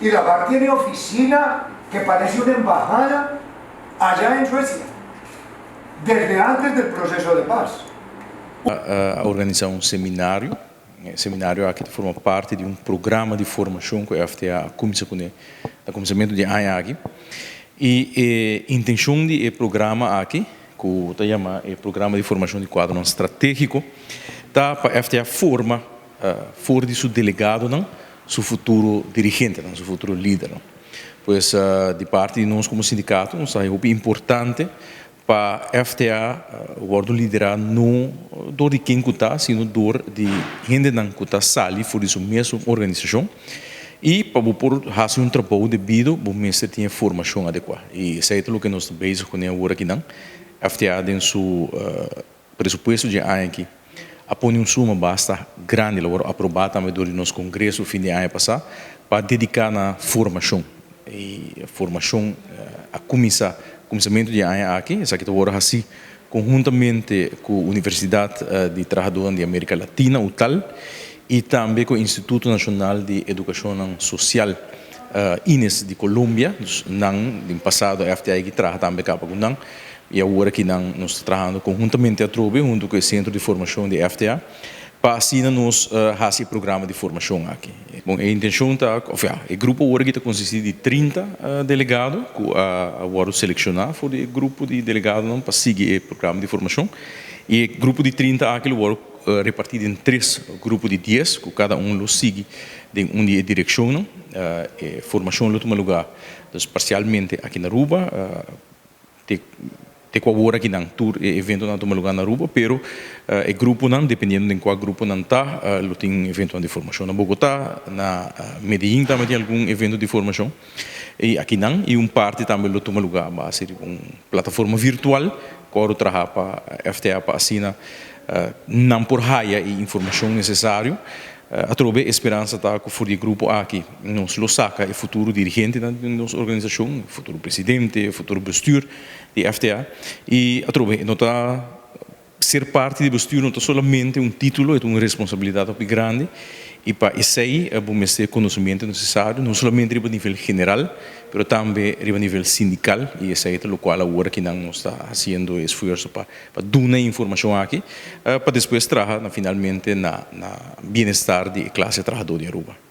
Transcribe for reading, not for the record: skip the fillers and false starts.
Y la FARC tiene oficina que parece una embajada allá en Suecia, desde antes del proceso de paz. A organisá un seminario. E seminario aki ta forma parti di un programa di formashon ku FTA a kuminsá kuné na kuminsamentu di aña aki. I e intenshon di e programa aki, ku ta yama e Programa di Formashon di Kuadronan Stratégiko, ta pa FTA forma for di su delegadonan su futuro dirigentenan, su futuro lidernan. Pues di parti di nos komo sindikato nos ta haña hopi importante pa FTA wòrdu liderá no dor di ken ku ta, sino dor di hendenan ku ta sali for di su mesun organisashon. I pa bo por hasi un trabou debido, bo mester tin e formashon adekuá. I esei ta loke nos ta bezig kuné awor akinan. FTA den su presupuesto dje aña aki a pone un suma basta grandi, lo wòrdu aprobá tambe dor di nos kongreso fin di aña pasá, pa dediká na formashon. E formashon a kuminsá kuminsamentu di e aña aki. Esaki ta wòrdu hasí konhuntamente ku Universidat di Trahadónan di Amerika Latina, UTAL, i tambe ku Instituto Nashonal di Edukashonnan Sosial, INES, di Colombia. Dus nan den pasado FTI ki traha tambe kaba ku nan i awor aki nan nos ta trahando konhuntamente atrobe huntu ku e Sentro di Formashon di FTA. Pa asina nos hasi e programa di formashon aki. Bon, e intenshon ta, òf ya, e grupo awor aki ta konsistí di 30 delegado ku a wòrdu selekshoná for di e grupo di delegadonan pa sigui e programa di formashon. I e grupo di 30 aki lo wòrdu repartí den tres grupo di 10 ku kada un lo sigui den un di e direkshonnan. E formashon lo tuma lugá dus parsialmente aki na Aruba. Te te ku awor aki nan tur e eventonan a tuma lugá na Aruba, pero e gruponan, dependiendo den kua grupo nan ta, lo tin eventonan di formashon na Bogotá, na Medellín tambe tin algun evento di formashon i aki nan i un parti tambe lo tuma lugá a base di un plataforma virtual ku a traha pa FTA pa asina nan por haya e informashon nesesario. Atrobe e speransa ta ku for di e grupo aki nos lo saka e futuro dirigentenan di nos organisashon, e futuro presidente, e futuro bestuur di FTA. I atrobe no ta ser parti di bestuur no ta solamente un titulo, e ta un responsabilidat hopi grandi i pa esei bo mester e konosementu nesesario, no solamente riba nivel general, pero tambe riba nivel sindikal i esei ta lokual awor akinan nos ta hasiendo e esfuerso pa Pa duna e informashon aki pa despues traha na finalmente na na bienestar di e klase trahadó di Aruba.